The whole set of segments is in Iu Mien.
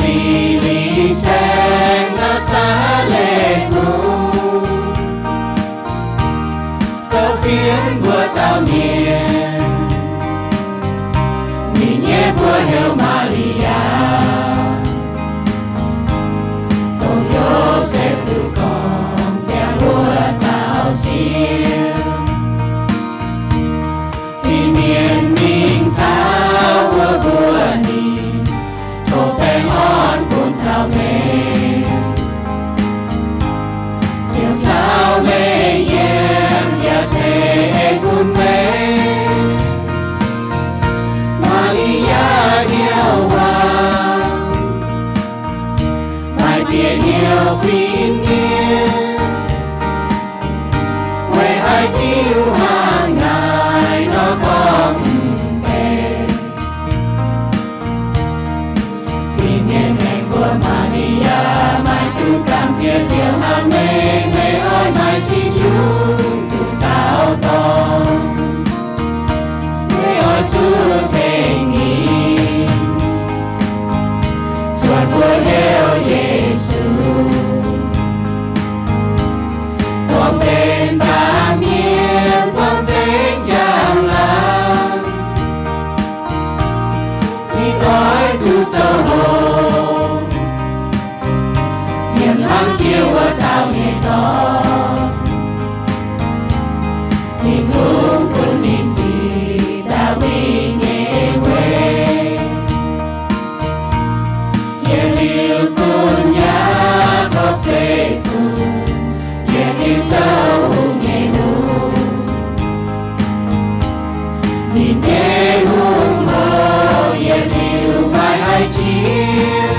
Fi^li^saeng Naa^saa^letv Mungv, kouv fienx mbuo dauh mienh, ninh nyei mbuox heuc Maa^li^yaa, dongh Yosepv duqv gorngv ziangh wuov dauh sieqv. Fin-mienh mingh taux wuov mbuox ninh, tov baengh orn bun taux meih, ziouc caux meih yiem, yaac ceix eix bun meih. Maa^li^yaa hiuv waac, maaih bieqc hnyouv fin-mienh, weic haaix diuc hnangv naaiv nor gorngv mv benx. Fin-mienh aengx mbuox Maa^li^yaa, maiv dungx gamh nziex Ziouv hnangv meih, meih oix maaih sin yungz duqv daaux dorngx. Meih oix zuqc ceng ninh, cuotv mbuox heuc Yesu, dorh benx baamh mienh buangh nzengc njang-laangc. Ninh oix zuqc zoux hlo, yiem hnangv jiex wuov dauh nyei dorn. Tin-Hungh bun ninh sic Ndaawitv nyei weic. Yietc liuz gunv Yaakopv Zeiv-Fun, yietc liuz zouv hungh nyei hungh. Ninh nyei hungh hoc yietc liuz maiv haih jiex.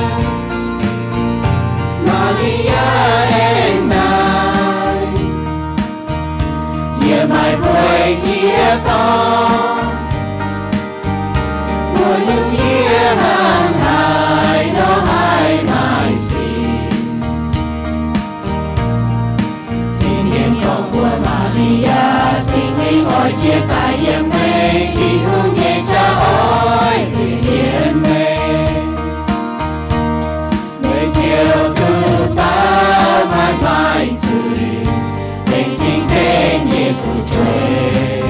Maa^li^yaa aengx naaic, yie maiv bueix jiex dorngx, mbuox yungh yie hnangv haaix nor haih maaih sin. Fin-mienh gorngv mbuox Maa^li^yaa, Singx Lingh oix jiex daaih yiem meih, Tin-Hungh nyei jauv oix ziec jienv meih. Meih ziouc duqv dauh maiv maaih zuiz, benx cing-nzengc nyei fu'jueiv.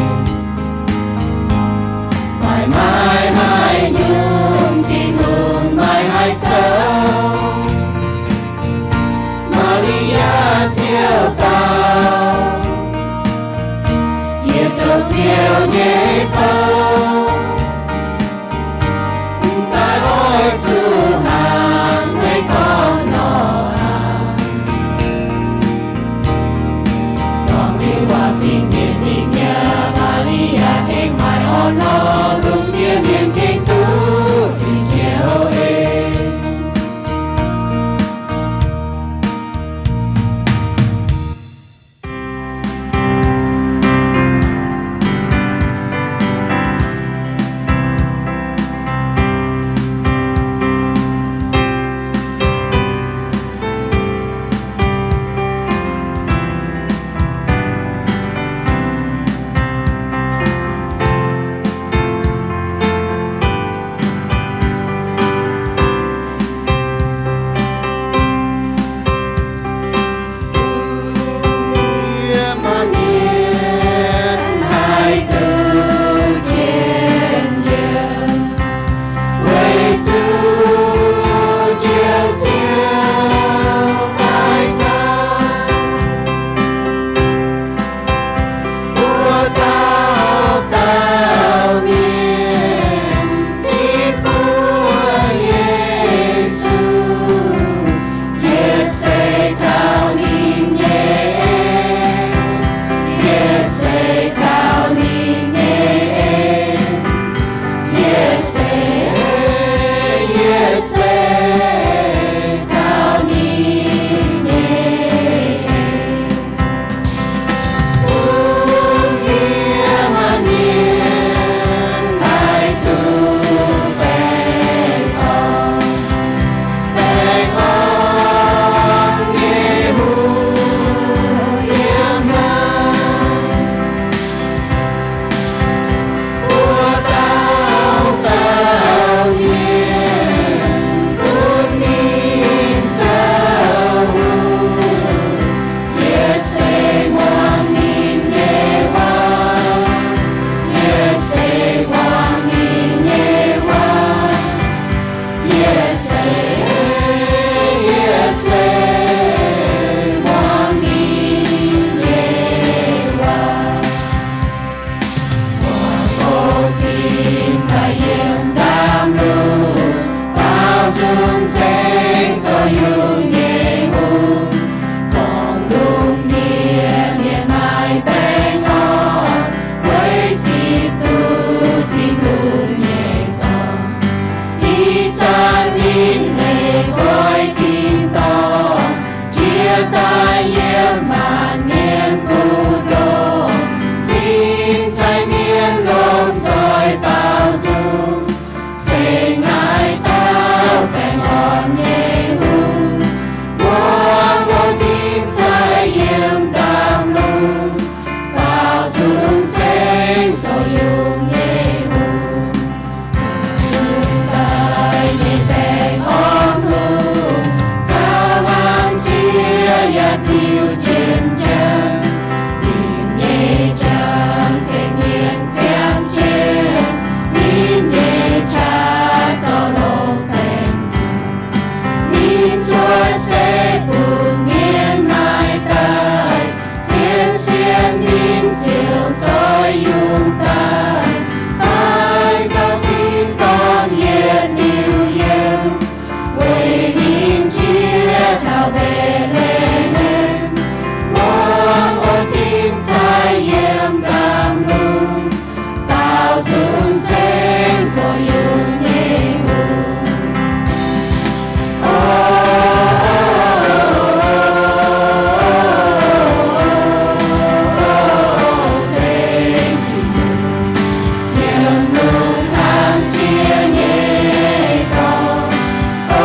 Zungv ceng zoux yungh nyei hungh, dongh lungh ndiev mienh maaih baengh orn, weic zipv duqv Tin-Hungh nyei dorngx. Ih zanc ninh leih nqoi tin-dorngh, jiex daaih yiem maanc mienh mbu'ndongx, cingx cai mienh lomh nzoih baaux nzung. Ceng naaiv dauh baengh orn nyei hungh, muangx oix cingx cai yiem ndaamv-lungh, baaux nzung ceng zoux yungh nyei hungh. Yungh daaih nyei baengh orn hungh, gauh hlang jiex yaac ziux jienv jangx. Ninh nyei jangx tengx mienh ziangh jienv, ninh nyei qaqv zorqv longc baengh. Ninh cuotv seix bun mienh maaih daaih, zien sienx ninh ziouc zoih yungh daaih, faix faaux tin-dorngh yietc liuz yiem. Weic ninh jiex taux Mbetc^le^hem, muangx oix cingx cai yiem ndaamv-lungh, baaux nzung ceng zoux yungh nyei hungh. O, ceng Tin-Hungh, yiem lungh ndorm jiex nyei dorngx. O,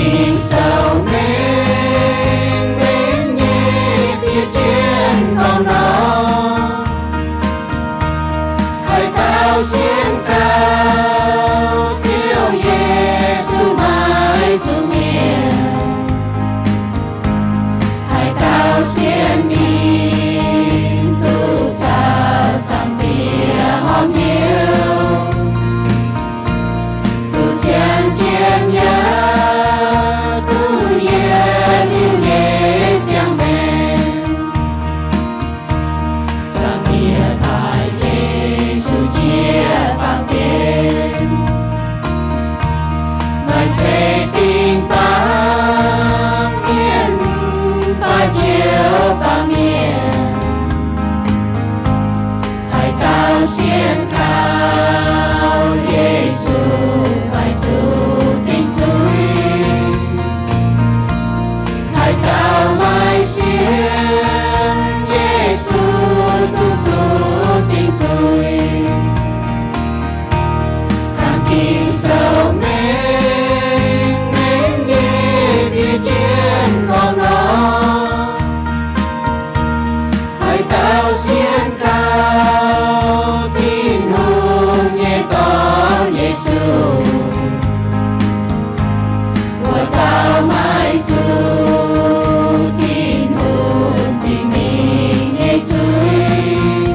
Ging-Sou mengh mengh nyei fiev jienv gorngv nor, haaix dauh sienx kaux Ziouv Yesu maiv zuqc mietc. Haaix dauh sienx ninh duqv caux Zaangc Diex horpc hnyouv, duqv cien jienv yaac duqv yietc liuz nyei ziangh maengc. Zaangc Diex taaih Yesu jiex baamh gen, maaih zeiv dingh baamh mienh, mv baac njoux baamh mienh. Haaix dauh sienx kaux Yesu maiv zuqc dingc zuiz. Haaix dauh maiv sienx Yesu zuqc zuqc dingc zuiz. Kangx Ging-Sou mengh mengh nyei fiev jienv gorngv nor, haaix dauh sienx kaux Tin-Hungh nyei Dorn Yesu, wuov dauh maiv zuqc Tin-Hungh dingc ninh nyei zuiz,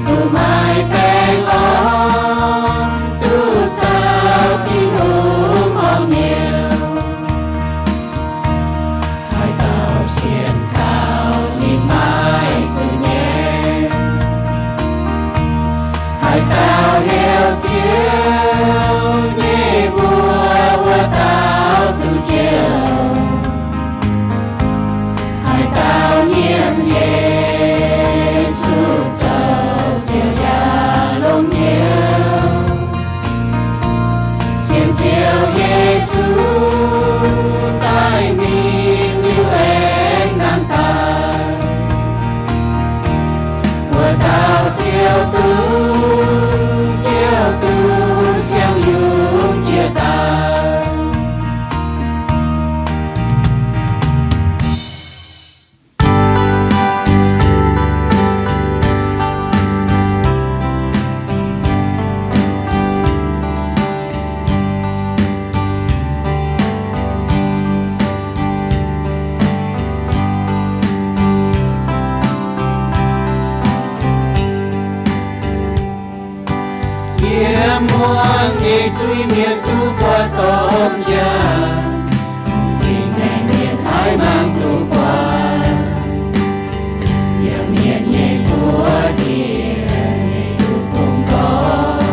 duqv maiv baengh orn, duqv caux Tin-Hungh horpc hnyouv. Haaix dauh sienx kaux ninh maiv zuqc nyaiv. Haaix dauh heuc Ziouv nyei mbuox, wuov dauh duqv jouh. Haaix dauh nyiemc Yesu zoux Ziouv yaac longx hnyouv. Sienx Ziouv Yesu daaih mingh liuz aengx nanv daaih, wuov dauh Ziouv duqv, Ziouv duqv siang-yungz jiex daaih. Yiem muangx nyei zuiz-mienh duqv buatc domh jaax, m'zing maengc mienh haih mangc duqv buatc. Yiem mienh nyei buoz-ndiev nyei duqv bungx gorx,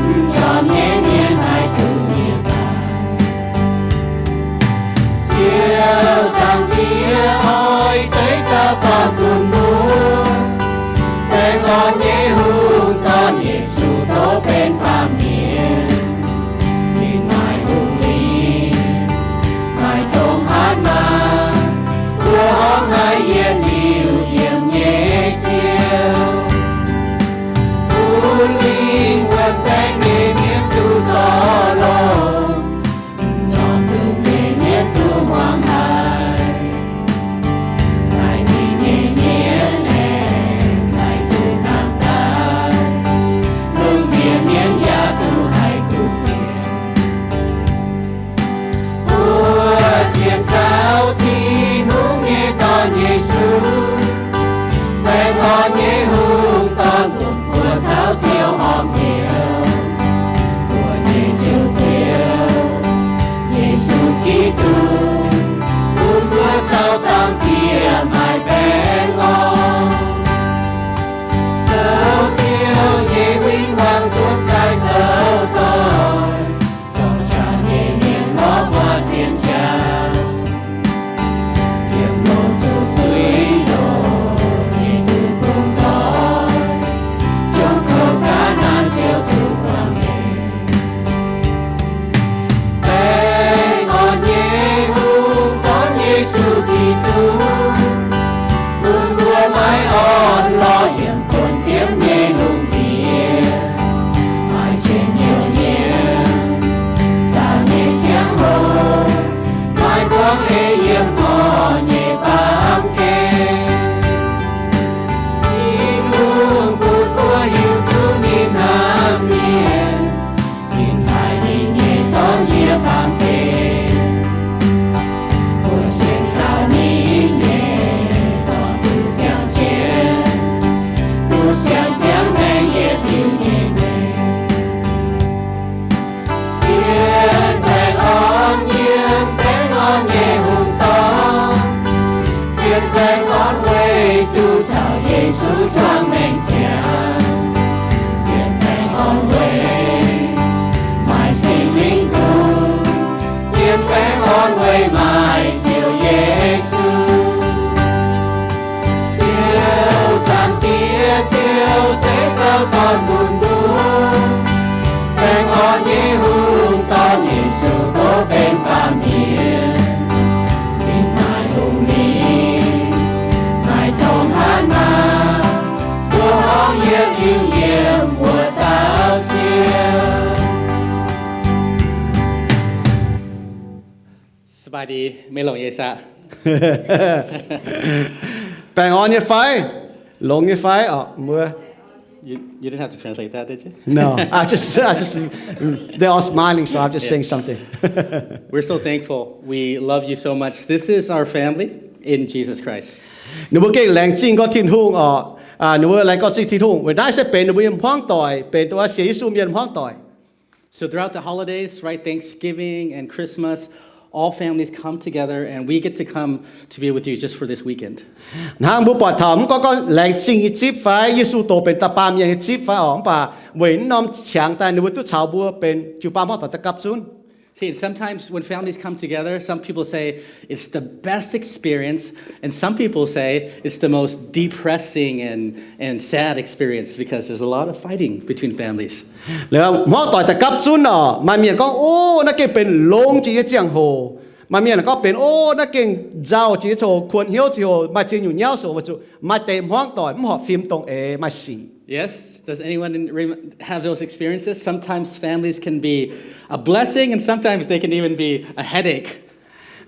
m'njormh nyei mienh haih duqv mienh baac. Ziouv Zaangc Diex oix zeiv dauh dorn-gunh mbuo, baengh orn nyei hungh dorn Yesu tov benx baamh mienh. Ninh maaih hungh lingh, maaih dongh hatc maaz, mbuo horngh haiz yietc liuz yiem nyei Ziouv. Bun lingh wuonh baengh nyei mienh duqv zorc longx, m'njormh dungz nyei mienh duqv muangx haiz. Naaiv mingh nyei mienh aengx haih duqv nangh daaih, lungh ndiev mienh yaac duqv haih kuh fienx. Mbuo sienx kaux Tin-Hungh nyei Dorn, Yesu, baengh orn nyei hungh dorn, bun mbuo caux Ziouv horpc hnyouv. Mbuo nyei Njoux Ziouv, Yesu Giduc, bun mbuo caux Zaangc Diex maaih baengh orn. Zoux Ziouv nyei win-wangh nzuonx daaih zoux doic, dorh jaax nyei mienh lorz buatc zien jaax. Yiem loz-zuqc zuiz-ndoqv nyei duqv bungx doic, jomc kouv ga'naaiv Ziouv duqv buangh heix. Baengh orn nyei hungh dorn, Yesu Giduc, bun mbuo maiv orn lorz yiem kuonx fiemv nyei lungh ndiev. Maaih njien-youh nyei, zaah nyei jauv Taux Yesu juangc maengc ziangx, zien baengh orn weic, maaih Singx Lingh gunv, zien baengh orn weic maaih Ziouv Yesu. Ziouv Zaangc Diex, Ziouv se dauh Dorn-Mun-Mbuo, baengh orn nyei Hungh, Dorn Yesu, tov benx baamh mienh. Ninh maaih hungh lingc, maaih dongh hatc maaz, mbuo horngc yietc liuz yiem wuov dauh Ziouv. สบายดี ไม่หลงเยซะ Baengh orn nyei fai? Longx nyei fai? Orqc, mbuo You, you didn't have to translate that, did you? No, I just, I just, they're all smiling, so I'm just saying something. We're so thankful. We love you so much. This is our family in Jesus Christ. Ninh mbuo gengh laengz zingh gorngv Tin-Hungh orqc. Ninh mbuo laengz gorngv zingh Tin-Hungh weic naaiv se benx ninh mbuo nyei hmuangv doic, benx dongh Ziouv Yesu mienh hmuangv doic. So throughout the holidays, right, Thanksgiving and Christmas, all families come together and we get to come to be with you just for this weekend. Hnangv mbuo buatc taux mv gorngv gorngv laengz zingh nyei zipv fai Yesu doqc benx da'baamh mienh nyei zipv fai orqc, mv baac weic mv norm qangx daaih ninh mbuo duqv caux mbuo benx jiu-baang hmuangv doic daaih gapv zunv. See, and sometimes when families come together, some people say it's the best experience, and some people say it's the most depressing and, and sad experience because there's a lot of fighting between families. Liuz hmuangv doic daaih gapv zunv orqc, maaih mienh gorngv, O, naaiv gengh benx longx jiex nyei ziangh hoc. Maaih mienh gorngv benx, O, naaiv gengh nzauh jiex nyei ziangh hoc, kuonx hnyouv ziangh hoc, maaih ziex nyungc nyauv ziangh hoc, weic zuqc maaih deix hmuangv doic mv horpc fim dongh eix, maaih sic. Yes, does anyone in, rem- have those experiences? Sometimes families can be a blessing and sometimes they can even be a headache.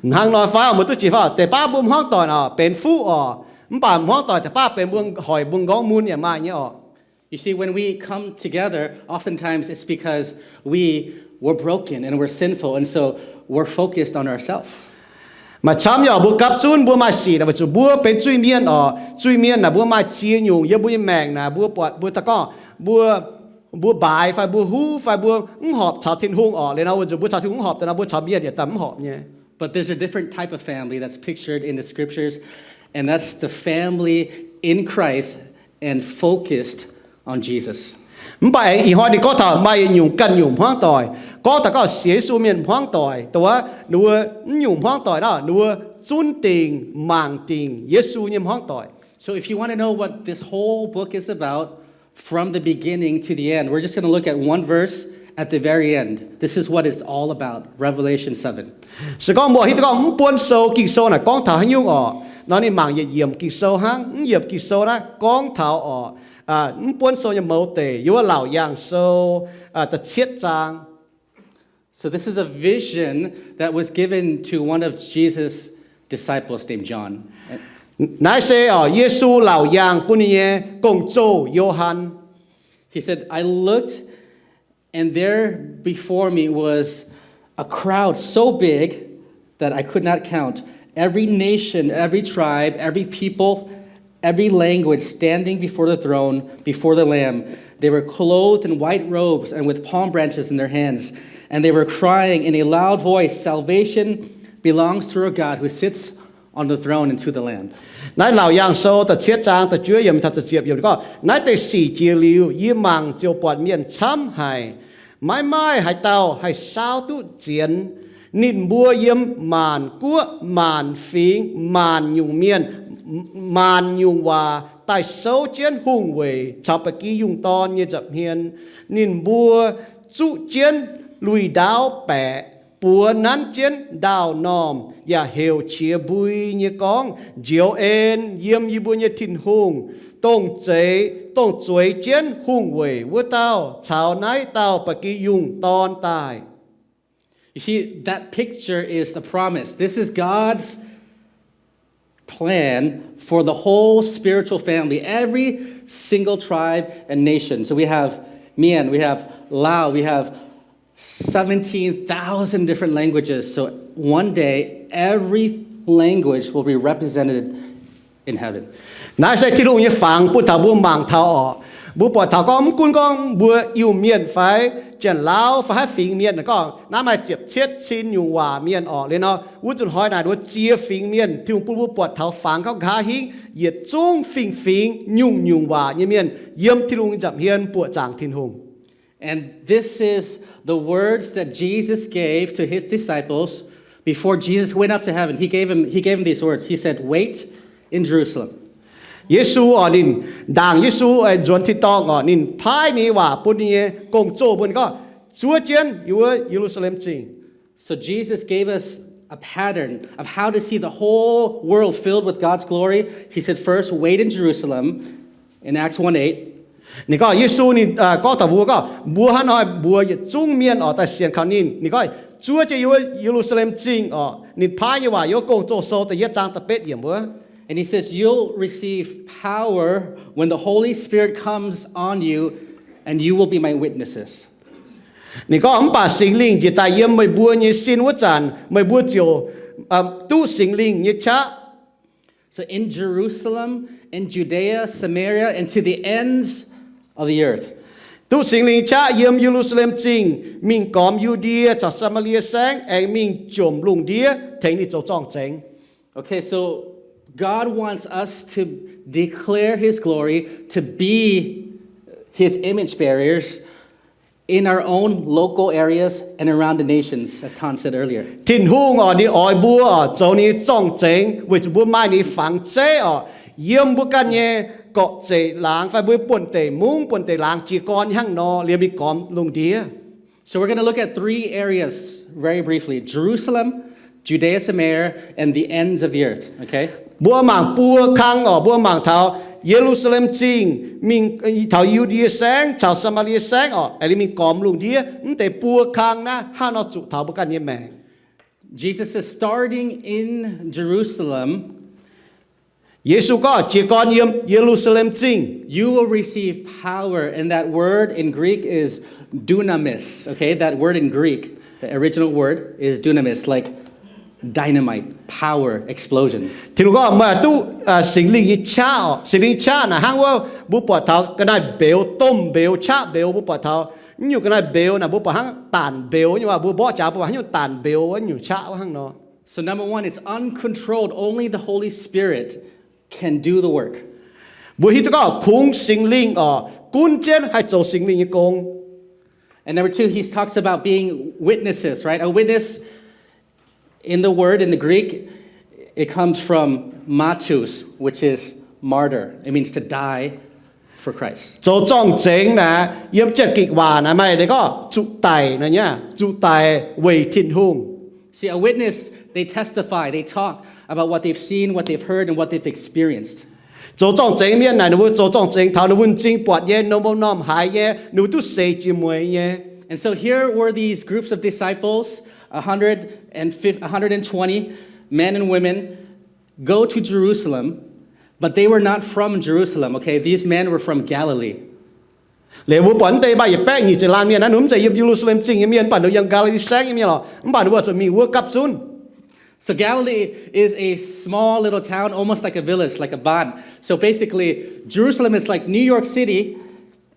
Hnangv nor fai, mbuo duqv jiex fai, deix baav mbuo hmuangv doic orqc benx fuqv orqc, mv baac hmuangv doic deix baav benx mbuo hoic mbuo nqorngv mun yaac maaih nyei orqc. You see, when we come together, oftentimes it's because we were broken and we're sinful, and so we're focused on ourselves. Maaih camv nyei orqc, mbuo gapv zunv mbuo maaih sic naaic weic zuqc mbuo benx zuiz-mienh orqc. Zuiz-mienh naaic mbuo maaih ziex nyungc yiem mbuo nyei maengc naaic, mbuo buatc mbuo daaih gorngv mbuo, mbuo mbaaix fai mbuo huv fai mbuo mv horpc caux Tin-Hungh orqc. Liuz nor weic zuqc mbuo caux Tin-Hungh mv horpc daaih nor, mbuo caux mienh yietc daaih mv horpc nyei. But there's a different type of family that's pictured in the scriptures, and that's the family in Christ and focused on Jesus. Mv baac aengx ih hnoi ninh gorngv taux maaih yietc nyungc ganh nyungc hmuangv doic, gorngv taux gorngv sienx Yesu mienh hmuangv doic, dongh wuov ninh mbuo mv nyungc hmuangv doic nor, ninh mbuo zunv dingc mangc dingc Yesu nyei hmuangv doic. So if you want to know what this whole book is about, from the beginning to the end, we're just gonna look at one verse at the very end. This is what it's all about, Revelation seven. Se gorngv mbuo hiuv duqv gorngv mv buonv sou Ging-Sou naaic gorngv taux haaix nyungc orqc, nor ninh mangc yietc yiemc Ging-Sou hnangv. Mv yiemc Ging-Sou naaiv gorngv taux orqc, mv buonv sou nyei mouz deic, yiem wuov Laauc Yaangh Sou da'cietv zaang. So this is a vision that was given to one of Jesus' disciples named John. Naaiv se orqc, Yesu laauc yaangh bun ninh nyei gong-zoh Yo^han. He said, I looked, and there before me was a crowd so big that I could not count. Every nation, every tribe, every people, every language standing before the throne, before the Lamb. They were clothed in white robes and with palm branches in their hands. And they were crying in a loud voice, Salvation belongs to our God who sits on the throne and to the Lamb. Naaiv Laauc Yaangh Sou da'cietv zaang da'juov yiemc taux da'ziepc yiemc gorngv, Naaiv deix sic jiex liuz, yie mangc ziouc buatc mienh camv haic. Maiv maaih haaix dauh haih saauv duqv zienx. Ninh mbuo yiem maanc guoqv, maanc fingx, maanc nyungc mienh, maanc nyungc waac daaih souv jienv hungh weic caux ba'gi yungh dorn nyei nza'hmien. Ninh mbuo zuqv jienv lui-ndaauv baeqc, buoz nanv jienv ndaauh-normh, yaac heuc qiex mbui nyei gorngv, Njoux en yiem yie mbuo nyei Tin-Hungh, dongh zeix, dongh zueiz jienv hungh weic wuov dauh caux naaiv dauh ba'gi yungh dorn daaih. You see, that picture is the promise. This is God's plan for the whole spiritual family, every single tribe and nation. So we have Mien, we have Lao, we have seventeen thousand different languages. So one day, every language will be represented in heaven. Naaiv se Tin-Hungh nyei fangx bun taux mbuo mangc taux orqc. Mbuo buatc taux gorngv mv gunv gorngv mbuo Iu-Mienh fai Janx-Lauv fai haaix fingx mienh, gorngv naaiv maaih ziepc cietv cin nyungc waac mienh orqc. Liuz nor wuov nzunc hnoi naaic nduov ziex fingx mienh, Tin-Hungh bun mbuo buatc taux fangx gauh nqa'haav hingv yietc zungv fingx-fingx nyungc-nyungc waac nyei mienh yiem Tin-Hungh nyei nza'hmien buoqc zaangc Tin-Hungh. And this is the words that Jesus gave to his disciples before Jesus went up to heaven. He gave him, he gave him these words. He said, "Wait in Jerusalem." Yesu oc, ninh ndaangc Yesu nzuonx tin-dorngh oc, ninh paaiv ninh nyei waac bun ninh nyei gong-zoh mbuo, ninh gorngv, zuov jienv yiem wuov Ye^lu^saa^lem Zingh. So Jesus gave us a pattern of how to see the whole world filled with God's glory. He said, "First, wait in Jerusalem," in Acts one eight. Ninh gorngv, Yesu ninh gorngv taux mbuo gorngv, mbuo hnangv nor mbuox yietc zungv mienh oc daaih sienx kaux ninh. Ninh gorngv, zuov jienv yiem wuov Ye^lu^saa^lem Zingh oc. Ninh paaiv nyei waac yiem wuov Gong-Zoh sou da'yietv zaang da'betv yiemc wuov. And he says, "You'll receive power when the Holy Spirit comes on you, and you will be my witnesses." Ninh gorngv, mv baac Singx Lingh njiec daaih yiem meih mbuo nyei sin wuov zanc, meih mbuo ziouc duqv Singx Lingh nyei qaqv. So in Jerusalem, in Judea, Samaria, and to the ends of the earth. Duqv Singx Lingh qaqv yiem Ye^lu^saa^lem Zingh mingh gormx Yu^ndie caux Saa^maa^lie Saengv, aengx mingh jomc lungh ndiev tengx ninh zoux zorng-zengx. Okay, so God wants us to declare his glory, to be his image bearers in our own local areas and around the nations, as Tan said earlier. Tin-Hungh oc, ninh oix mbuo oc zoux ninh nyei zorng-zengx weic zuqc mbuo maaih ninh nyei fangx zeiv oc, yiem mbuo ganh nyei gorqv-zeic laangz fai mbuo buonv-deic mungv buonv-deic laangz jiez gorn hnangv nor liemh mingh gormx lungh ndiev. So we're gonna look at three areas very briefly: Jerusalem, Judea, Samaria, and the ends of the earth. Okay? Mbuo mangc buo kang oc, mbuo mangc taux Ye^lu^saa^lem Zingh mingh taux Yu^ndie Saengv caux Saa^maa^lie Saengv oc, aengx liemh mingh gormx lungh ndiev. Mv deix buo kang naaiv hnangv nor zuqc taux mbuo ganh nyei maengc. Jesus says, starting in Jerusalem, Yesu gorngv, jiez gorn yiem Ye^lu^saa^lem Zingh, you will receive power, and that word in Greek is dunamis. Okay, that word in Greek, the original word is dunamis, like dynamite, power, explosion. Tin-Hungh gorngv, meih duqv Singx Lingh nyei qaqv oc. Singx Lingh qaqv naaic hnangv wuov mbuo buatc taux ga'naaiv mbeux, domh mbeux, qaqv mbeux, mbuo buatc taux nyungc ga'naaiv mbeux naaic mbuo buatc hnangv daanc mbeux nyei waac, mbuo mborqv jaax mbuo buatc haaix nyungc daanc mbeux wuov nyungc qaqv wuov hnangv nor. So number one, it's uncontrolled. Only the Holy Spirit can do the work. Mbuo hiuv duqv gorngv kungx Singx Lingh oc, gunv jienv haih zoux Singx Lingh nyei gong. And number two, he talks about being witnesses, right? A witness in the word, in the Greek, it comes from martus, which is martyr. It means to die for Christ. Zoux zorng-zengx naaic, yiem Janx-Gikc waac naaic maaih gorngv zuqc daic naaic nyei, zuqc daic weic Tin-Hungh. See, a witness, they testify, they talk about what they've seen, what they've heard, and what they've experienced. Zoux zorng-zengx mienh naaic, ninh mbuo zoux zorng-zengx taux ninh mbuo m'zing buatc nyei, ninh mbuo m'normh haiz nyei, ninh mbuo duqv seix jiex mueiz nyei. And so here were these groups of disciples, a hundred and fifty, a hundred and twenty men and women, go to Jerusalem, but they were not from Jerusalem, okay? These men were from Galilee. Liuz mbuo buatc mv deix maaih yietc baeqv nyic ziepc laanh mienh naaiv, ninh mbuo mv zeiz yiem Ye^lu^saa^lem Zingh nyei mienh, mv baac ninh mbuo yiem Gaa^li^li Saengv nyei mienh lorqc, mv baac ninh mbuo zuqc mingh wuov gapv zunv. So Galilee is a small little town, almost like a village, like a baan. So basically, Jerusalem is like New York City,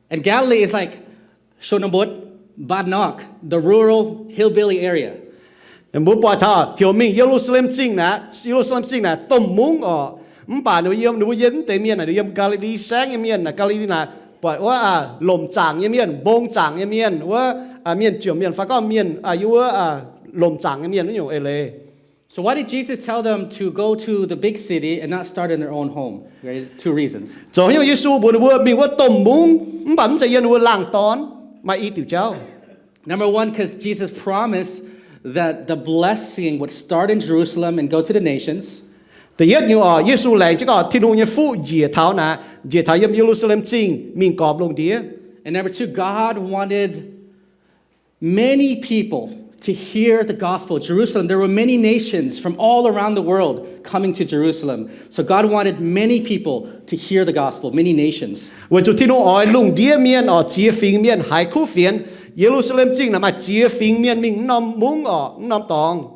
and Galilee is like ชนบท บ้านนอก, the rural hillbilly area. Mbuo buatc taux heuc mingh Ye^lu^saa^lem Zingh naaic, Ye^lu^saa^lem Zingh naaic domh mungv oc. Mv baac ninh mbuo yiem, ninh mbuo yiem mv deix mienh naaic, ninh yiem Gaa^li^li Saengv nyei mienh naaic, Gaa^li^li naaic buatc wuov lomc zaangc nyei mienh, mbong zaangc nyei mienh, wuov mienh jomc mienh fai gorngv mienh yiem wuov lomc zaangc nyei mienh wuov nyungc eix leiz. So why did Jesus tell them to go to the big city and not start in their own home? Right? Two reasons. Zoux haaix nyungc Yesu mbuox ninh mbuo mingh wuov domh mungv mv baac mv zeiz yiem ninh mbuo laangz dorn? Maaih i diuc jauv. Number one, because Jesus promised that the blessing would start in Jerusalem and go to the nations. Da'yietv nyungc oc, Yesu laengz jienv gorngv Tin-Hungh nyei fuqv njiec taux naaic, njiec taux yiem Ye^lu^saa^lem Zingh mingh gormx lungh ndiev. And number two, God wanted many people to hear the gospel. Jerusalem, there were many nations from all around the world coming to Jerusalem. So God wanted many people to hear the gospel, many nations. Weic zuqc Tin-Hungh oix lungh ndiev mienh oc, ziex fingx mienh haiz kuv fienx. Ye^lu^saa^lem Zingh naaic maaih ziex fingx mienh mingh, mv norm mungv oc, mv norm dorngx.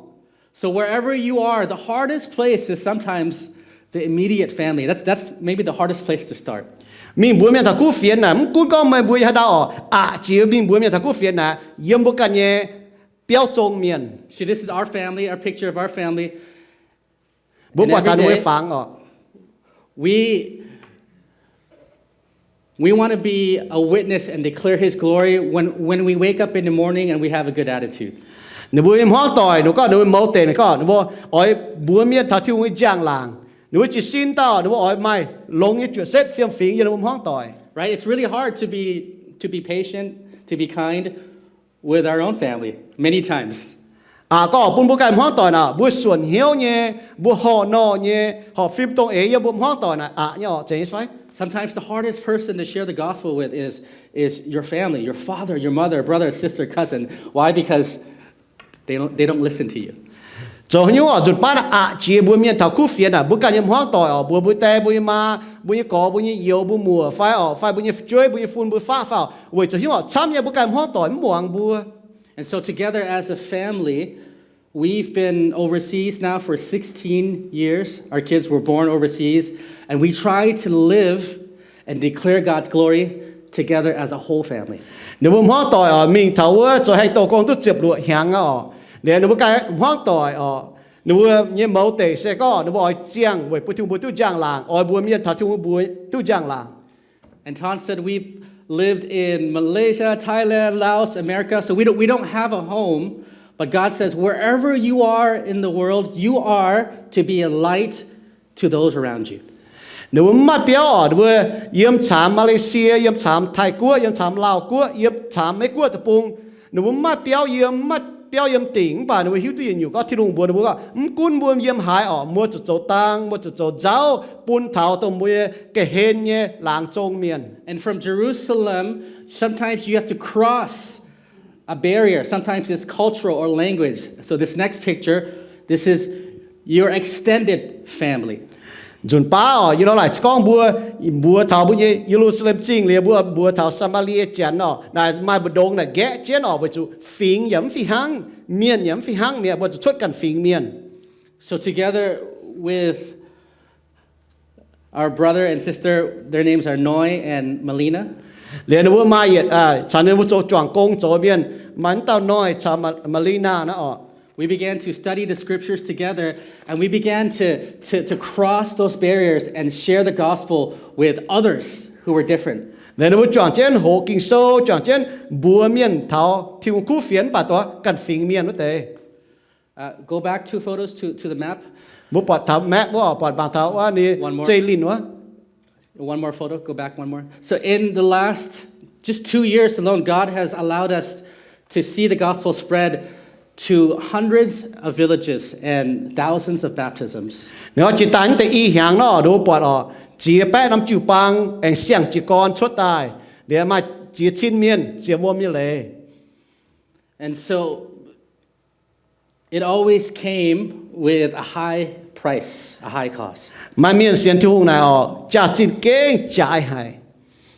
So wherever you are, the hardest place is sometimes the immediate family. That's, that's maybe the hardest place to start. Mingh mbuox mienh taux kuv fienx naaic, mv gunv gorngv meih mbuo yiem haaix dauh oc, aqc jiex mingh mbuox mienh taux kuv fienx naaic, yiem mbuo ganh nyei biauv zong mienh. See, this is our family, our picture of our family. Mbuo buatc taux ninh mbuo nyei fangx oc. We, we want to be a witness and declare his glory when, when we wake up in the morning and we have a good attitude. Ninh mbuo nyei hmuangv doic, ninh mbuo gorngv ninh mbuo mouz deic, ninh gorngv ninh mbuo oix mbuox mienh taux Tin-Hungh nyei njang-laangc. Ninh mbuo jiez sin dauh, ninh mbuo oix maaih longx nyei juoqc setv fiem fingx yiem ninh mbuo hmuangv doic. Right? It's really hard to be, to be patient, to be kind with our own family many times. Aqc gorngv bun mbuo ganh hmuangv doic naaic, mbuo suonc hnyouv nyei, mbuo horpc norh nyei, horpc fim dongh eix yiem mbuo hmuangv doic naaic aqc nyei oc, zeiz nyei fai? Sometimes the hardest person to share the gospel with is, is your family, your father, your mother, brother, sister, cousin. Why? Because they don't, they don't listen to you. Zoux haaix nyungc oc, nzunc baav naaic aqc jiex mbuox mienh taux kuv fienx naaic, mbuo ganh nyei hmuangv doic oc, mbuox mbuo die, mbuo nyei maa, mbuo nyei gorx, mbuo nyei youz, mbuo muoc fai oc, fai mbuo nyei fu'jueiv, mbuo nyei fun, mbuo faqv fai oc, weic zuqc haaix nyungc oc, camv nyei mbuo ganh hmuangv doic mv muangx mbuo. And so together as a family, we've been overseas now for sixteen years. Our kids were born overseas, and we try to live and declare God's glory together as a whole family. Ninh mbuo hmuangv doic oc, mingh taux wuov zoux haengh douh gong duqv ziepc luoqc hnyangx aqv oc. Liuz ninh mbuo ganh hmuangv doic oc, ninh mbuo nyei mouz deic se gorngv ninh mbuo oix ziangh weic bun Tin-Hungh mbuox duqv njang-laangc, oix mbuox mienh taux Tin-Hungh mbuox duqv njang-laangc. Anton said, we've lived in Malaysia, Thailand, Laos, America, so we don't, we don't have a home, but God says, wherever you are in the world, you are to be a light to those around you. Ninh mbuo mv maaih biauv oc, ninh mbuo yiem caamx Malaysia, yiem caamx Taiv-Guoqv, yiem caamx Laauh-Guoqv, yiem caamx Meiv-Guoqv deic-bung. Ninh mbuo mv maaih biauv yiem, mv maaih biauv yiem dingc, mv baac ninh mbuo hiuv duqv yietc nyungc gorngv Tin-Hungh mbuox ninh mbuo gorngv, mv gunv mbuo yiem haaix oc, mbuo zuqc zoux dang, mbuo zuqc zoux nzauv bun taux dongh mbuo nyei ga'hlen nyei laangz zong mienh. And from Jerusalem, sometimes you have to cross a barrier. Sometimes it's cultural or language. So this next picture, this is your extended family. Nzunc baav oc, yie nor laaic gorngv mbuo mbuox taux mbuo nyei Ye^lu^saa^lem Zingh liuz, mbuo mbuox taux Saa^maa^lie Janx oc, naaic maaih mbu'ndongx naaic nqaeqv jienv oc, weic zuqc fingx yaac mv fih hnangv, mienh yaac mv fih hnangv mi'aqv, mbuo zuqc cuotv ganh fingx mienh. So together with our brother and sister, their names are Noi and Melina. Liuz ninh mbuo maaih yietc, caux ninh mbuo zoux juangc gong zoux mienh, maaih wuov dauh Noi caux Ma-, Melina naaiv oc. We began to study the scriptures together, and we began to, to, to cross those barriers and share the gospel with others who were different. Liuz ninh mbuo juangc jienv hoqc Ging-Sou, juangc jienv mbuox mienh taux Tin-Hungh kuv fienx mv baac duqv ganh fingx mienh wuov deix. Uh, go back two photos to, to the map. Mbuo buatc taux map wuov, buatc mangc taux wuov ninh zeiv linh wuov. One more photo, go back one more. So in the last just two years alone, God has allowed us to see the gospel spread to hundreds of villages and thousands of baptisms. Ninh oix jiex daaih deix i hnyangx nor, ninh mbuo buatc oc, ziex baeqv norm jiu-baang aengx siang jiez gorn cuotv daaih, liuz maaih ziex cin mienh ziepc wuom nyei leiz. And so it always came with a high price, a high cost. Maaih mienh sienx Tin-Hungh naaic oc, jaax-zinh gengh jaaix haic.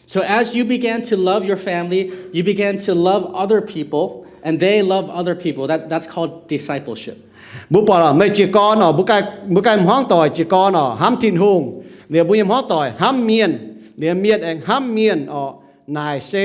So as you began to love your family, you began to love other people, and they love other people. That, that's called discipleship. Mbuo buatc oc, meih jiez gorn oc, mbuo ganh, mbuo ganh hmuangv doic jiez gorn oc, hnamv Tin-Hungh, liuz mbuo nyei hmuangv doic hnamv mienh, liuz mienh aengx hnamv mienh oc. Naaic se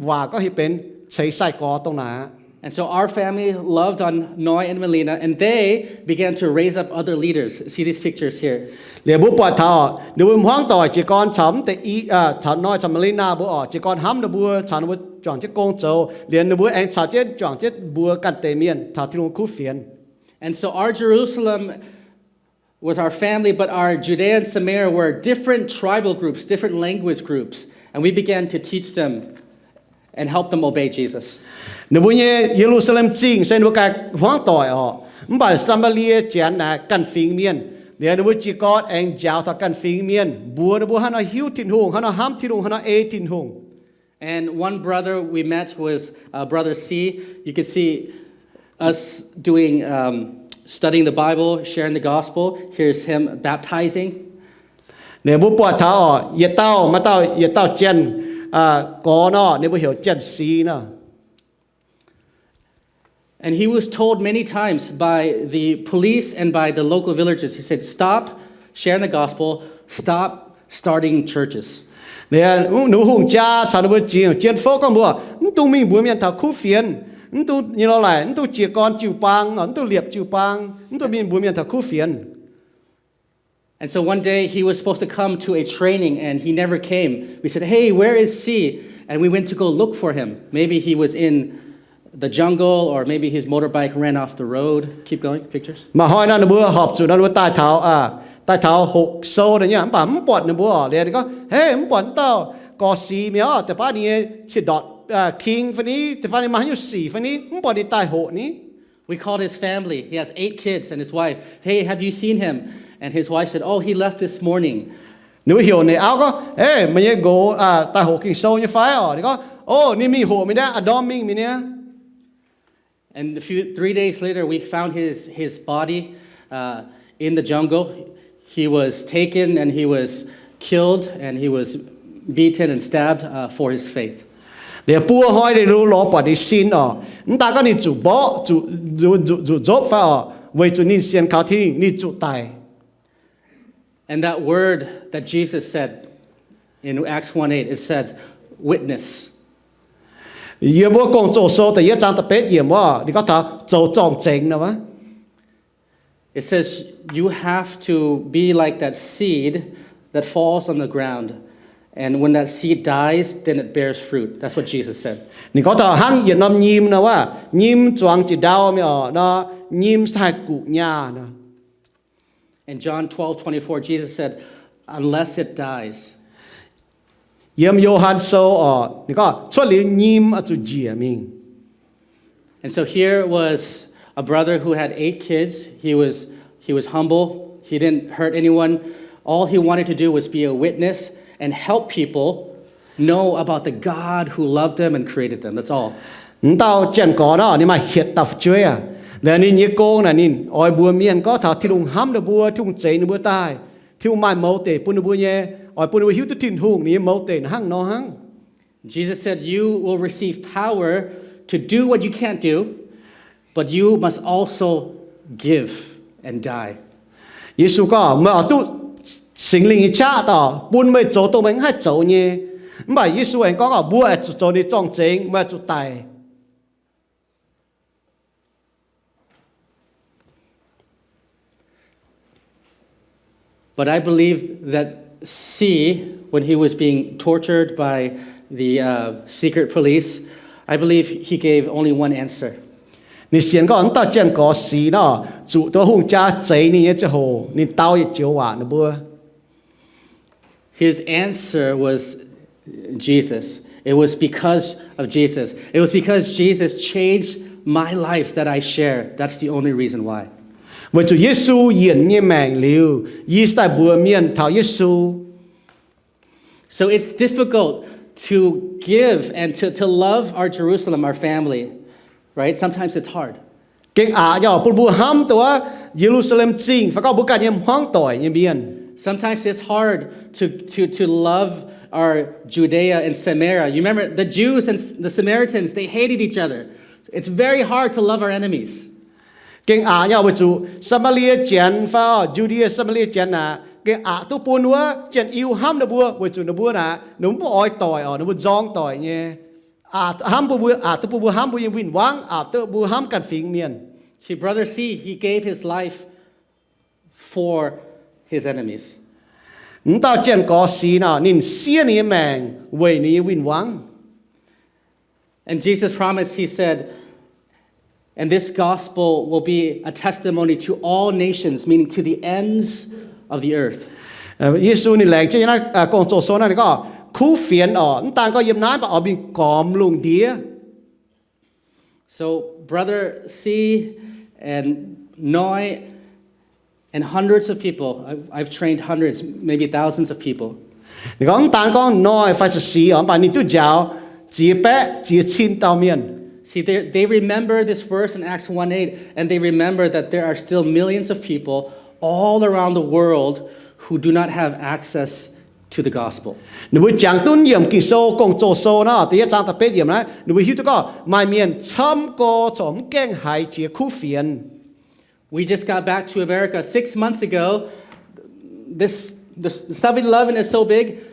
waac gorngv hiuv benx ceix sai-gorx dongh naaic aqv. And so our family loved on Noi and Melina, and they began to raise up other leaders. See these pictures here. Liuz mbuo buatc taux ninh mbuo hmuangv doic jiez gorn caux mv deix i, caux Noi caux Melina mbuo oc, jiez gorn hnamv ninh mbuo, caux ninh mbuo juangc jienv gong zoux, liuz ninh mbuo aengx caux jienv juangc jienv mbuox ganh deix mienh taux Tin-Hungh kuv fienx. And so our Jerusalem was our family, but our Judea and Samaria were different tribal groups, different language groups, and we began to teach them and help them obey Jesus. Ninh mbuo nyei Ye^lu^saa^lem Zingh se ninh mbuo ganh hmuangv doic oc, mv baac Saa^maa^lie Janx naaic ganh fingx mienh. Liuz ninh mbuo jiez gorn aengx njaaux taux ganh fingx mienh, mbuox ninh mbuo hnangv nor hiuv Tin-Hungh, hnangv nor hnamv Tin-Hungh, hnangv nor ei Tin-Hungh. And one brother we met was, uh, Brother C. You could see us doing, um, studying the Bible, sharing the gospel. Here's him baptizing. Ninh mbuo buatc taux oc, yietc dauh, maaih dauh, yietc dauh Janx, uh, gorx nor, ninh mbuo heuc Janx-Si nor. And he was told many times by the police and by the local villagers, he said, stop sharing the gospel, stop starting churches. Ninh, ninh mbuo hungh jaa caux ninh mbuo jiex jien fouv gorngv mbuox, mv dungx mingh mbuox mienh taux kuv fienx. Mv dungx nyei lorh laic, mv dungx jiez gorn jiu-baang, mv dungx liepc jiu-baang, mv dungx mingh mbuox mienh taux kuv fienx. And so one day he was supposed to come to a training and he never came. We said, "Hey, where is C?" And we went to go look for him. Maybe he was in the jungle or maybe his motorbike ran off the road. Keep going, pictures. Maaih hnoi nor ninh mbuo horpc zuqc nor ninh mbuo daaih taux, daaih taux hoqc sou nor nyei, mv baac mv buatc ninh mbuo. Liuz ninh gorngv, Hei, mv buatc mv dauh gorx sic mi'aqv, da'faanh ninh nyei cin-ndortc king fai ni, da'faanh ninh maaih haaix nyungc sic fai ni, mv buatc ninh daaih hoqc ni. We called his family. He has eight kids and his wife. Hey, have you seen him? And his wife said, "Oh, he left this morning." Ninh mbuo heuc ninh auv gorngv, Ei, meih nyei nqox daaih hoqc Ging-Sou nyei fai? Orqc, ninh gorngv, O, ninh mingh hoqc mi'aqv, a'ndorm mingh mi'aqv. And a few, three days later, we found his, his body uh, in the jungle. He was taken and he was killed and he was beaten and stabbed uh, for his faith. Liuz buo hnoi ninh lorz buatc ninh sin orqc, mv daaih gorngv ninh zuqc mborqv, zuqc nzopv fai orqc, weic zuqc ninh sienx kaux Tin-Hungh, ninh zuqc daic. And that word that Jesus said in Acts one eight, it says, witness. Yiem wuov Gong-Zoh Sou da'yietv zaang da'betv yiemc wuov, ninh gorngv taux zoux zorng-zengx nor wuov. It says, You have to be like that seed that falls on the ground. And when that seed dies, then it bears fruit. That's what Jesus said. Ninh gorngv taux hnangv yietc norm nyim nor wuov, nyim zuangx jiex ndau mingh orqc nor, nyim se haih guqc nyaah nor. In John twelve twenty-four, Jesus said, Unless it dies. Yiem Yo^han Sou orqc, ninh gorngv cuotv liuz nyim oix zuqc njiec mingh. And so here was a brother who had eight kids. He was, he was humble. He didn't hurt anyone. All he wanted to do was be a witness and help people know about the God who loved them and created them. That's all. Mv dauh janx-gorx nor, ninh maaih hietc dauh fu'jueiv aqv. Liuz ninh nyei gong naaic ninh oix mbuox mienh gorngv taux Tin-Hungh hnamv ninh mbuo, Tin-Hungh zeix ninh mbuo daaih, Tin-Hungh maaih mouz deic bun ninh mbuo nyei, oix bun ninh mbuo hiuv duqv Tin-Hungh ninh nyei mouz deic hnangv nor hnangv. Jesus said, You will receive power to do what you can't do, but you must also give and die. Yesu gorngv, Meih oix duqv Singx Lingh nyei qaqv daaih bun meih zoux dongh meih mv haih zoux nyei. Mv baac Yesu aengx gorngv, Mbuo oix zuqc zoux ninh zorng-zengx, meih oix zuqc daic. But I believe that C, when he was being tortured by the uh, secret police, I believe he gave only one answer. Ninh sienx gorngv mv dauh janx-gorx sic nor, zuqc dongh hungh jaa zeix ninh nyei ziangh hoc, ninh dau yietc joux waac ninh mbuo. His answer was Jesus. It was because of Jesus. It was because Jesus changed my life that I share. That's the only reason why. Weic zuqc Yesu yienc nyei maengc liuz, yie se daaih mbuox mienh taux Yesu. So it's difficult to give and to, to love our Jerusalem, our family, right? Sometimes it's hard. Gengh aqc nyei bun mbuo hnamv dongh wuov Ye^lu^saa^lem Zingh fai gorngv mbuo ganh nyei hmuangv doic nyei mienh. Sometimes it's hard to, to, to love our Judea and Samaria. You remember the Jews and the Samaritans, they hated each other. It's very hard to love our enemies. Gengh aqc nyei weic zuqc Saa^maa^lie Janx fai Ju^ndie Saa^maa^lie Janx naaic, gengh aqc duqv bun wuov janx-iu hnamv ninh mbuo weic zuqc ninh mbuo naaic, ninh mbuo mv oix doic orqc, ninh mbuo nzorng doic nyei. Aqc hnamv bun mbuo, aqc duqv bun mbuo hnamv mbuo nyei win-wangv, aqc duqv mbuo hnamv ganh fingx mienh. See, Brother C, he gave his life for his enemies. Mv dauh janx-gorx sic nor, ninh siev ninh nyei maengc weic ninh nyei win-wangv. And Jesus promised, he said, And this gospel will be a testimony to all nations, meaning to the ends of the earth. Yesu ninh laengz jienv naaiv Gong-Zoh Sou naaiv ninh gorngv, kuv fienx orqc, mv daan gorngv yiem naaiv, mv baac oix mingh gormx lungh ndiev. So Brother C and Noi and hundreds of people, I've, I've trained hundreds, maybe thousands of people. Ninh gorngv mv daan gorngv Noi fai Sic orqc, mv baac ninh duqv njaaux ziex baeqv ziex cin dauh mienh. See, they, they remember this verse in Acts one eight, and they remember that there are still millions of people all around the world who do not have access to the gospel. Ninh mbuo jangx duqv yiemc Ging-Sou, Gong-Zoh Sou nor, da'yietv zaang da'betv yiemc naaiv, ninh mbuo hiuv duqv gorngv maaih mienh camv gorx corc mv gaengh haiz jiex kuv fienx. We just got back to America six months ago. This, this Seven Eleven is so big.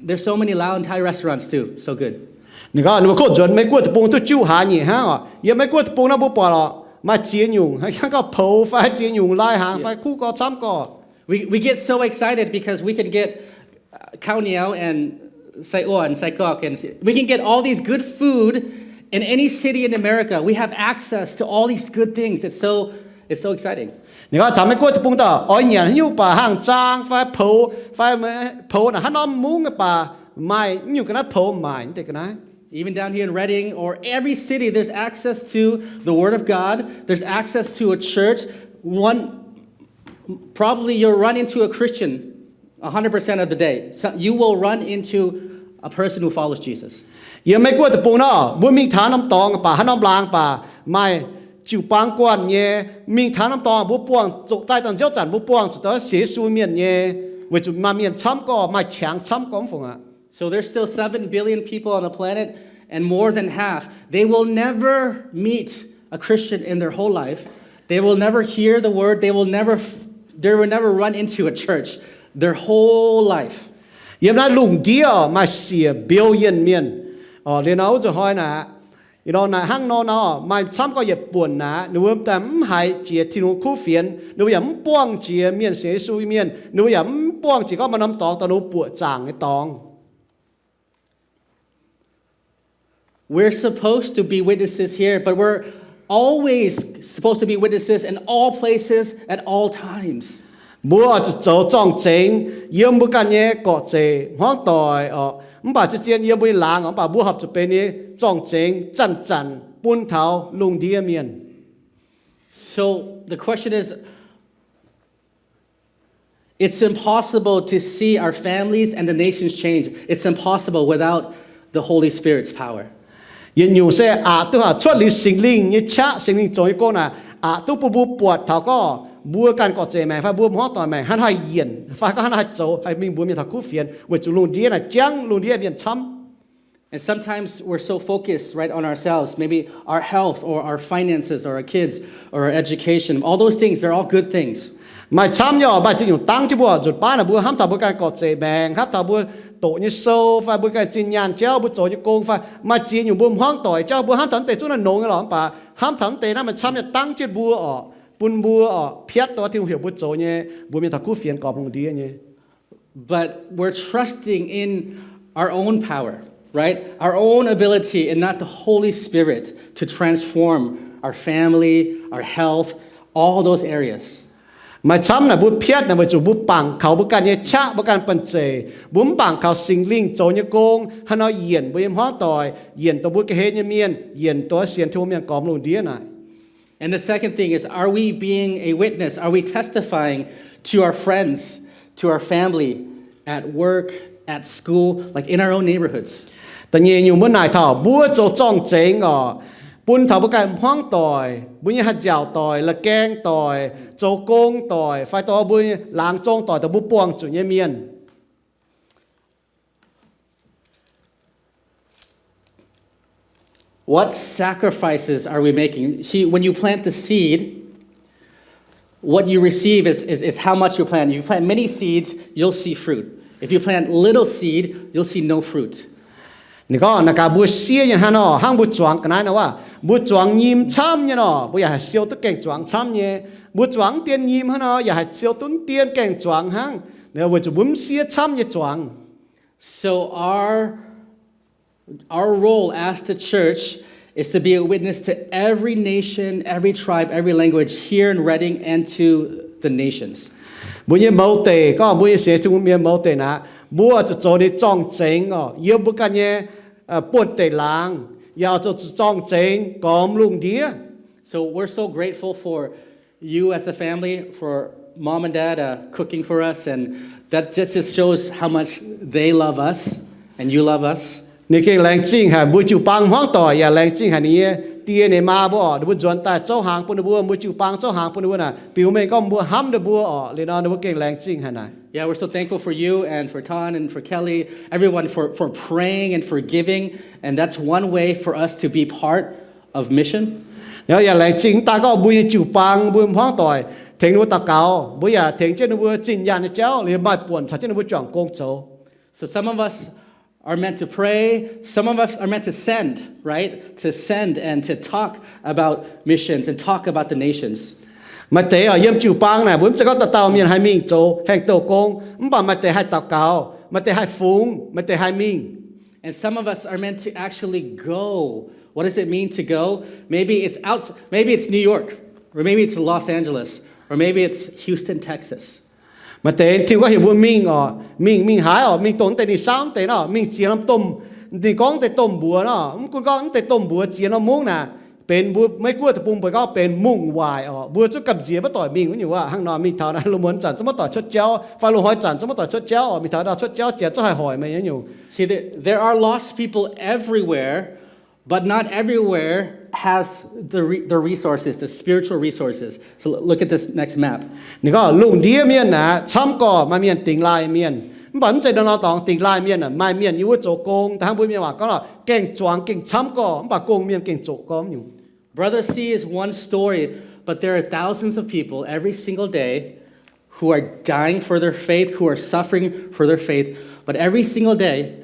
There's so many Lao and Thai restaurants too. So good. Ninh gorngv ninh mbuo kov nzuonx Meiv Guoqv deic-bung duqv juqv hlaax nyeic hnangv oc. Yiem Meiv Guoqv deic-bung naaiv mbuo buatc oc, maaih ziex nyungc, hnangv gorngv poux fai ziex nyungc lai-hnaangx fai kuv gorx camv gorx. We, we get so excited because we can get uh, kauniao and sai orn, sai gok, and we can get all these good food in any city in America. We have access to all these good things. It's so, it's so exciting. Ninh gorngv taux Meiv Guoqv deic-bung daaih oix nyanc haaix nyungc baac, hnaangx zaang fai poux fai poux naaic haaix norm mungv baac, maaih nyungc ga'naaiv poux maaic deix ga'naaiv. Even down here in Redding or every city, there's access to the Word of God. There's access to a church. One, probably you'll run into a Christian a hundred percent of the day. So you will run into a person who follows Jesus. Yiem Meiv Guoqv deic-bung nor, mbuo mingh taux norm dorngx baac, haaix norm laangz baac, maaih jiu-baang guanh nyei. Mingh taux norm dorngx mbuo buangh zuqc, daaih dangh nziouv zanc mbuo buangh zuqc daaih sienx Yesu mienh nyei, weic zuqc maaih mienh camv gorx, maaih qangx camv gorx mv fungc aqv. So there's still seven billion people on the planet, and more than half, they will never meet a Christian in their whole life. They will never hear the word. They will never, they will never run into a church their whole life. Yiem naaiv lungh ndiev maaih siec billion mienh. Liuz nor wuov nzunc hnoi naaic, ih nor naaic hnangv nor nor, maaih camv gorx yietc buonc naaic, ninh mbuo daaih mv haiz jiex Tin-Hungh kuv fienx, ninh mbuo yaac mv buangh jiex mienh sienx Yesu mienh, ninh mbuo yaac mv buangh jiex gorngv maaih norm dorngx dongh ninh mbuo buoqc zaangc nyei dorngx. We're supposed to be witnesses here, but we're always supposed to be witnesses in all places at all times. Mbuo oix zuqc zoux zorng-zengx yiem mbuo ganh nyei gorqv-zeic hmuangv doic oc, mv baac zien-zien yiem mbuo nyei laangz oc, mv baac mbuo horpc zuqc benx nyei zorng-zengx zanc-zanc bun taux lungh ndiev mienh. So the question is, it's impossible to see our families and the nations change. It's impossible without the Holy Spirit's power. Yietc nyungc se aqc duqv haih cuotv liuz Singx Lingh nyei qaqv, Singx Lingh zoux nyei gong naaic, aqc duqv bun mbuo buatc taux gorngv mbuo ganh gorqv-zeic maengc fai mbuo hmuangv doic maengc hnangv haaix yienh, fai gorngv hnangv haaix zoux haih mingh mbuox mienh taux kuv fienx, weic zuqc lungh ndiev naaic jangv, lungh ndiev mienh camv. And sometimes we're so focused, right, on ourselves, maybe our health or our finances or our kids or our education, all those things, they're all good things. Maaih camv nyei oc, maaih ziex nyungc dangv jienv mbuo nzunc baav naaic mbuo hnamv taux mbuo ganh gorqv-zeic maengc, hnamv taux mbuo doqc nyei sou, fai mbuo ganh zinh nyaanh jauv, mbuo zoux nyei gong, fai maaih ziex nyungc mbuo hmuangv doic jauv, mbuo hnamv taux mv deix zungv naaiv nongx nyei lorqc, mv baac hnamv taux mv deix naaiv maaih camv nyei dangv jienv mbuo oc, bun mbuo oc piatv dongh Tin-Hungh heuc mbuo zoux nyei, mbuox mienh taux kuv fienx gormx lungh ndiev nyei. But we're trusting in our own power, right? Our own ability and not the Holy Spirit to transform our family, our health, all those areas. Maaih camv naaic mbuo piatv naaic weic zuqc mbuo bangc kaux mbuo ganh nyei qaqv, mbuo ganh banh zeic. Mbuo mv bangc kaux Singx Lingh zoux nyei gong haaix nor yienc mbuo nyei hmuangv doic, yienc dongh mbuo ga'hlen nyei mienh, yienc dongh sienx Tin-Hungh mienh gormx lungh ndiev naaic. And the second thing is, are we being a witness? Are we testifying to our friends, to our family, at work, at school, like in our own neighborhoods? Da'nyeic nyungc mbuo naaic taux mbuo zoux zorng-zengx oc, bun taux mbuo ganh hmuangv doic, mbuo nyei haih nziaauc doic, la'gaeng doic, zoux gong doic, fai dongh mbuo laangz zong doic, dongh mbuo buangh zuqc nyei mienh. What sacrifices are we making? See, when you plant the seed, what you receive is, is, is how much you plant. If you plant many seeds, you'll see fruit. If you plant little seed, you'll see no fruit. Ninh gorngv naaic gaax mbuo siev nyei hnangv nor, hnangv mbuo zuangx ga'naaiv nor wuov, mbuo zuangx nyim camv nyei nor, mbuo yaac haih siou duqv gaeng-zuangx camv nyei. Mbuo zuangx mv dien nyim hnangv nor, yaac haih siou duqv mv dien gaeng-zuangx hnangv. Weic zuqc mbuo mv siev camv nyei zuangx. So our, our role as the church is to be a witness to every nation, every tribe, every language here in Redding and to the nations. Mbuo nyei mouz deic, gorngv mbuo nyei sienx Tin-Hungh mienh mouz deic naaic, mbuo zuqc zoux ninh zorng-zengx oc, yiem mbuo ganh nyei buonv-deic laangz, yaac zuqc zorng-zengx gormx lungh ndiev. So we're so grateful for you as a family, for mom and dad uh, cooking for us, and that just, just shows how much they love us and you love us. Ninh gengh laengz zingh haic mbuo jiu-baang hmuangv doic, yaac laengz zingh haic ninh nyei die ninh maa mbuo oc, ninh mbuo nzuonx daaih zouv hnaangx bun ninh mbuo, mbuo jiu-baang zouv hnaangx bun ninh mbuo naaic, biux mengh gorngv mbuo hnamv ninh mbuo oc. Liuz nor ninh mbuo gengh laengz zingh haic naaic. Yeah, we're so thankful for you and for Tan and for Kelly, everyone for, for praying and for giving, and that's one way for us to be part of mission. Yaac laengz zingh mv daaih gorngv mbuo nyei jiu-baang, mbuo hmuangv doic tengx ninh mbuo daux gaux, mbuo yaac tengx jienv ninh mbuo zinh nyaanh nyei jauv, liuz maaih buonc caux jienv ninh mbuo juangc gong zoux. So some of us are meant to pray. Some of us are meant to send, right? To send and to talk about missions and talk about the nations. Maaih deix oc, yiem jiu-baang naaic mbuo mv zeiz gorngv dauh dauh mienh haih mingh zoux haengh douh gong, mv baac maaih deix haih daux gaux, maaih deix haih fungx, maaih deix haih mingh. And some of us are meant to actually go. What does it mean to go? Maybe it's out, maybe it's New York, or maybe it's Los Angeles, or maybe it's Houston, Texas. Maaih deix Tin-Hungh gorngv heuc mbuo mingh oc, mingh, mingh haaix oc, mingh dongh mv deix ninh saauv mv deix nor, mingh ziex norm domh, ninh gorngv mv deix domh mbuox nor, mv gunv gorngv mv deix domh mbuox ziex norm mungv naaic, benx mbuo Meiv-Guoqv deic-bung mbuo gorngv benx mungh waaic oc. Mbuo zungv gamh nziex maiv doic mingh wuov nyungc wuov. Hnangv nor mingh taux naaiv, lungh muonz zanc zungv maiv doic cuotv jauv, fai lungh hnoi zanc zungv maiv doic cuotv jauv oc. Mingh taux naaiv cuotv jauv, jiex zungv haih hoic meih nyei nyungc. See, there, there are lost people everywhere, but not everywhere has the, re- the resources, the spiritual resources. So look at this next map. Ninh gorngv lungh ndiev mienh aeqv, camv gorx maaih mienh dingx laaih mienh, mv baac mv zeiz norm-norm dorngx dingx laaih mienh aeqv, maaih mienh yiem wuov zoux gong, da'hnangv mbuo mienh waac gorngv lorqc, gengh zuangx gengh camv gorx, mv baac gong mienh gengh zoqc gorx nyungc. Brother C is one story, but there are thousands of people every single day who are dying for their faith, who are suffering for their faith. But every single day,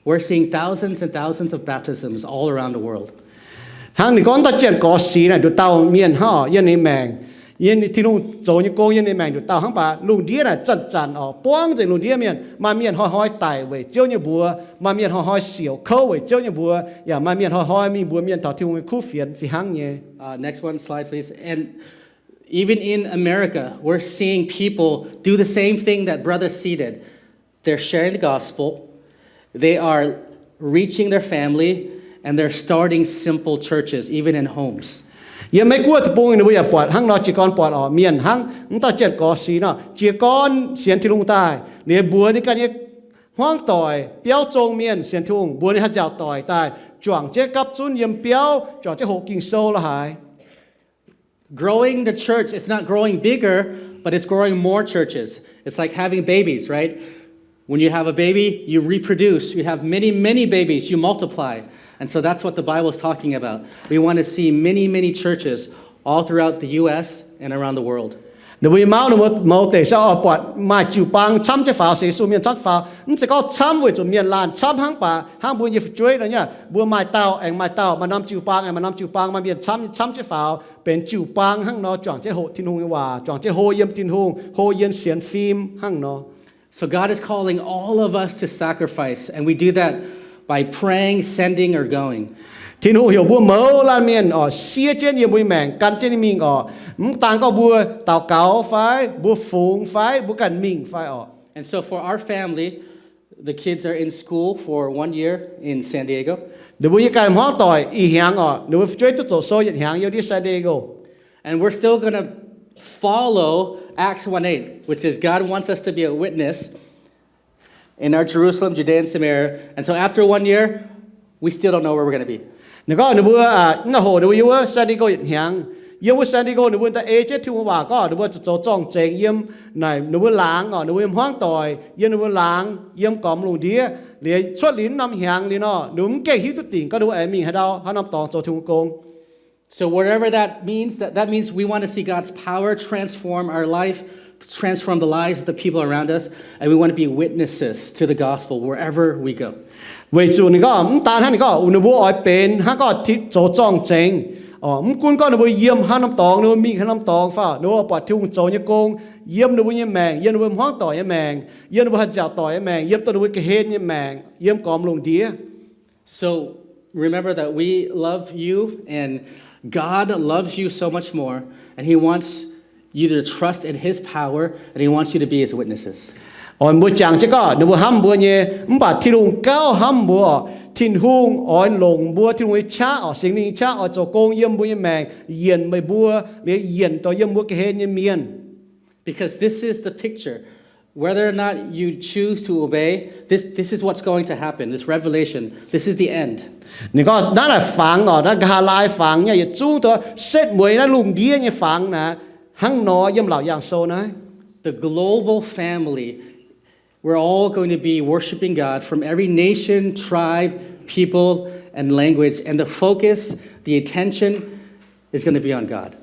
we're seeing thousands and thousands of baptisms all around the world. Hnangv ninh gorngv dauh janx-gorx sic naaic nduqc dauh mienh hnangv oc, yiem ninh maengc, yiem Tin-Hungh zoux nyei gong yiem ninh maengc nduqc dauh hnangv baac lungh ndiev naaic zanc-zanc oc, buangv nzengc lungh ndiev mienh, maaih mienh hnoi-hnoi daic weic Ziouv nyei mbuox, maaih mienh hnoi-hnoi siouc kouv weic Ziouv nyei mbuox, yaac maaih mienh hnoi-hnoi mingh mbuox mienh taux Tin-Hungh nyei kuv fienx fih hnangv nyei. Uh, next one slide, please. And even in America, we're seeing people do the same thing that Brother C did. They're sharing the gospel. They are reaching their family, and they're starting simple churches, even in homes. Yiem Meiv-Guoqv deic-bung ninh mbuo yaac buatc hnangv nor, jiez gorn buatc oc, mienh hnangv m'dauh janx-gorx sic nor, jiez gorn sienx Tin-Hungh daaih, liuz mbuox ninh ganh nyei hmuangv doic, biauv zong mienh sienx Tin-Hungh, mbuox ninh haih nziaauc doic daaih, juangc jienv gapv zunv yiem biauv, juangc jienv hoqc Ging-Sou la'haaix. Growing the church is not growing bigger, but it's growing more churches. It's like having babies, right? When you have a baby, you reproduce. You have many, many babies, you multiply. And so that's what the Bible is talking about. We want to see many, many churches all throughout the U S and around the world. Ninh mbuo nyei mauv ninh mbuo mouz deic se oix buatc maaih jiu-baang camv jienv faaux, sienx Yesu mienh camv faaux. Mv zeiz gorngv camv weic zuqc mienh laanh camv hnangv baac hnangv mbuo nyei fu'jueiv nor nyei, mbuo maaih dauh aengx maaih dauh, maaih norm jiu-baang aengx maaih norm jiu-baang, maaih mienh camv, camv jienv faaux benx jiu-baang hnangv nor, juangc jienv hoqc Tin-Hungh nyei waac, juangc jienv hlo yiem Tin-Hungh, hlo yiem sienx fim hnangv nor. So God is calling all of us to sacrifice, and we do that by praying, sending, or going. Tin-Hungh heuc mbuo mouz laanh mienh oc, siev jienv yiem mbuo nyei maengc gan jienv ninh mingh oc. Mv daan gorngv mbuo daux gaux fai mbuo fungx fai mbuo ganh mingh fai oc. And so for our family, the kids are in school for one year in San Diego. Ninh mbuo nyei ganh hmuangv doic ih hnyangx oc, ninh mbuo fu'jueiv duqv zoux sou yietc hnyangx yiem ndiev San Diego. And we're still gonna follow Acts one eight, which says God wants us to be a witness in our Jerusalem, Judea, and Samaria. And so after one year, we still don't know where we're gonna be. Ninh gorngv ninh mbuo, aa, naaiv hoc ninh mbuo yiem wuov San Diego yietc hnyangx. Yiem wuov San Diego ninh mbuo da'ei jienv Tin-Hungh waac gorngv ninh mbuo zuqc zoux zorng-zengx yiem naaic ninh mbuo laangz oc, ninh mbuo nyei hmuangv doic yiem ninh mbuo laangz, yiem gormx lungh ndiev. Liuz cuotv liuz norm hnyangx liuz nor, ninh mbuo mv gaengh hiuv duqv dingc gorngv ninh mbuo aengx mingh haaix ndau, haaix norm dorngx zoux Tin-Hungh gong. So wherever that means, that, that means we want to see God's power transform our life, transform the lives of the people around us, and we want to be witnesses to the gospel wherever we go. Weic zuqc ninh gorngv mv daan hnangv, ninh gorngv ninh mbuo oix benx hnangv gorngv zoux zorng-zengx. Mv gunv gorngv ninh mbuo yiem haaix norm dorngx, ninh mbuo mingh haaix norm dorngx fai, ninh mbuo buatc Tin-Hungh zoux nyei gong yiem ninh mbuo nyei maengc, yiem ninh mbuo hmuangv doic nyei maengc, yiem ninh mbuo haih nziaauc doic nyei maengc, yiem dongh ninh mbuo ga'hlen nyei maengc, yiem gormx lungh ndiev. So remember that we love you and God loves you so much more, and He wants you to trust in His power, and He wants you to be His witnesses. Oix mbuo jangx jienv gorngv ninh mbuo hnamv mbuo nyei, mv baac Tin-Hungh gauh hnamv mbuo oc. Tin-Hungh oix longc mbuo, Tin-Hungh nyei qaqv oc, Singx Lingh nyei qaqv oix zoux gong yiem mbuo nyei maengc, yienc meih mbuo, liuz yienc dongh yiem mbuo ga'hlen nyei mienh. Because this is the picture. Whether or not you choose to obey, this, this is what's going to happen. This revelation, this is the end. Ninh gorngv naaiv naaic fangx oc, naaiv nqa'haav laai fangx nyei, yietc zungv tov setv mueiz naaiv lungh ndiev nyei fangx naaic, hnangv nor yiem Laauc Yaangh Sou naaiv. The global family, we're all going to be worshiping God from every nation, tribe, people, and language, and the focus, the attention, is going to be on God.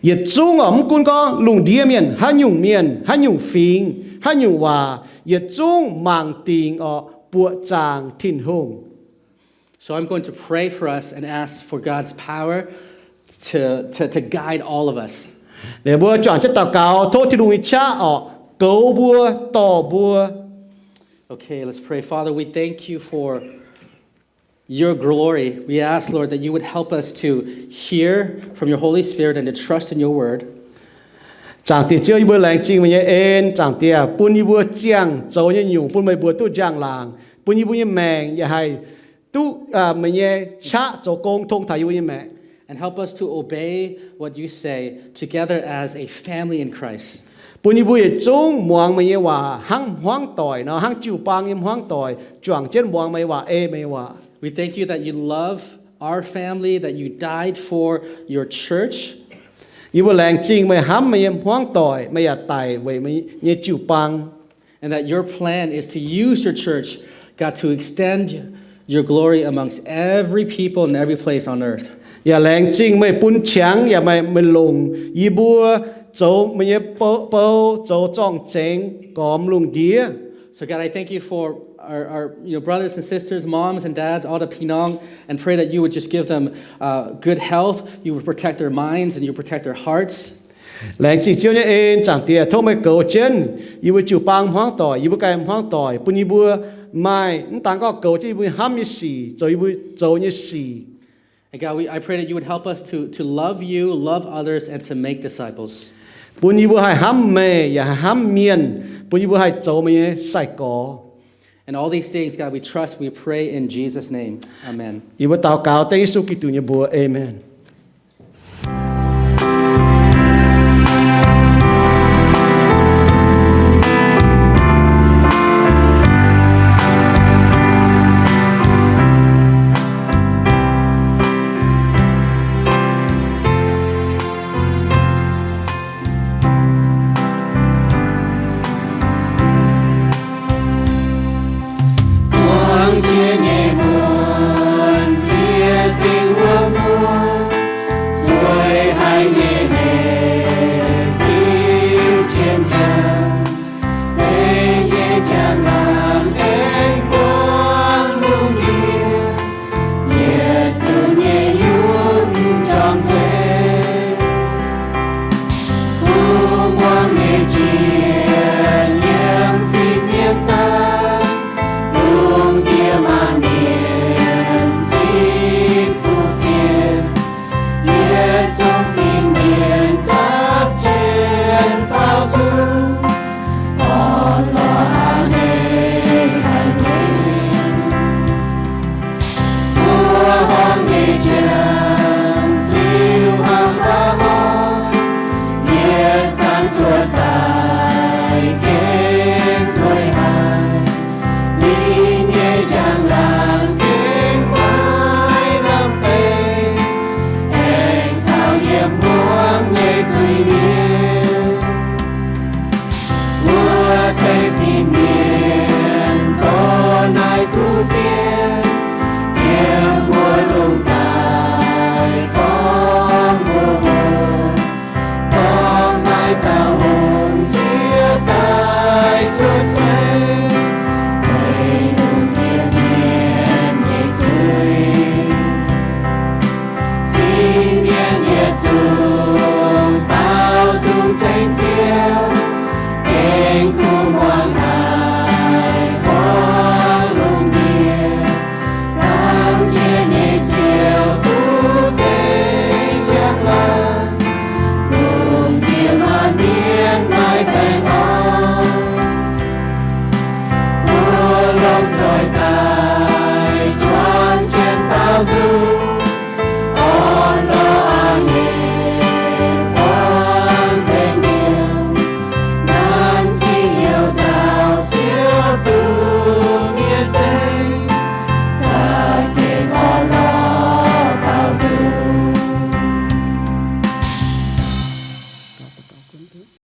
Yietc zungv oc, mv gunv gorngv lungh ndiev mienh, haaix nyungc mienh, haaix nyungc fingx, Haaix nyungc waac yietc zungv mangc dingc orqc, buoqc zaangc Tin-Hungh. So I'm going to pray for us and ask for God's power to, to, to guide all of us. Liuz mbuo juangc jienv daux gaux, tov Tin-Hungh nyei qaqv orqc, goux mbuo, dorh mbuo. Okay, let's pray. Father, we thank you for your glory. We ask, Lord, that you would help us to hear from your Holy Spirit and to trust in your word. Zaangc Diex Ziouv, yie mbuo laengz zingh meih nyei en. Zaangc Diex, bun yie mbuo ziangh zoux nyei nyungc bun meih mbuo duqv njang-laangc, bun yie mbuo nyei maengc yaac haih duqv meih nyei qaqv zoux gong tong taux yie mbuo nyei maengc. And help us to obey what you say together as a family in Christ. Bun yie mbuo yietc zungv muangx meih nyei waac hnangv hmuangv doic nor, hnangv jiu-baang nyei hmuangv doic, juangc jienv muangx meih nyei waac, ei meih nyei waac. We thank you that you love our family, that you died for your church. Yie mbuo laengz zingh meih hnamv meih nyei hmuangv doic, meih yaac daic weic meih nyei jiu-baang. And that your plan is to use your church, God, to extend your glory amongst every people and every place on earth. Yaac laengz zingh meih bun qangx yaac meih, meih longc yie mbuo zoux meih nyei bou, bou zoux zorng-zengx gormx lungh ndiev. So God, I thank you for our, our, you know, brothers and sisters, moms and dads, all the พี่น้อง, and pray that you would just give them, uh, good health, you would protect their minds, and you would protect their hearts. Laengz zingh Ziouv nyei en. Zaangc Diex, tov meih goux jienv yie mbuo jiu-baang hmuangv doic, yie mbuo ganh hmuangv doic, bun yie mbuo maaih mv daan gorngv goux jienv yie mbuo hnamv nyei sic, zoux yie mbuo zoux nyei sic. And God, we, I pray that you would help us to, to love you, love others, and to make disciples. Bun yie mbuo haih hnamv meih yaac haih hnamv mienh, bun yie mbuo haih zoux meih nyei sai-gorx. And all these things, God, we trust, we pray in Jesus' name. Amen. Yie mbuo daux gaux dengv Yesu Giduc nyei mbuox. Aamen. Kuangx jiex nyei mun, siev sing wuov mbuo, zueiz haic nyei hec, siu jien jaax, deix nyei njang-laangc aengx buangv lungh ndiev, yietc zungv nyei yungz jorm zeiv. Kuv muangx nyei jiex yiem fin-mienh daaih, lungh ndiev maanc mienh ziqv kuv fienx, yietc zungv fin-mienh gapv jienv baaux nzung, orn-lorqc a'hneiv haic nyei. Mbuo horngh nyei janx ziux hnangv waac horngh, yietc zanc zuoqc daaih gengh zueiz haic. Ninh nyei njang-laangc gengh maiv lamh deix, aengx taux yiem hmuangv nyei zuiz-mienh. Mbuo deix fin-mienh gorngv naaiv kuv fienx, yiem mbuo lungh daaih gorngv mbuo mbuox, gorngv maaih dauh hungh jiex daaih cuotv seix, zeiz lungh ndiev mienh nyei zuiz. Fin-mienh yietc zungv baaux nzung ceng Ziouv, gengh kuv muangx haic buangv lungh ndiev, dangv jiex nyei siou duqv zengx njang-laangc, lungh ndiev maanc mienh maiv baengh orn. Mbuo lomh nzoih daaih juangc jienv baaux nzung, orn-lorqc a'hneiv buangv nzengc liuz, nanv ziqv youh nzauh Ziouv duqv mienh zeiv, za'gengh orn-lorqc baaux nzung.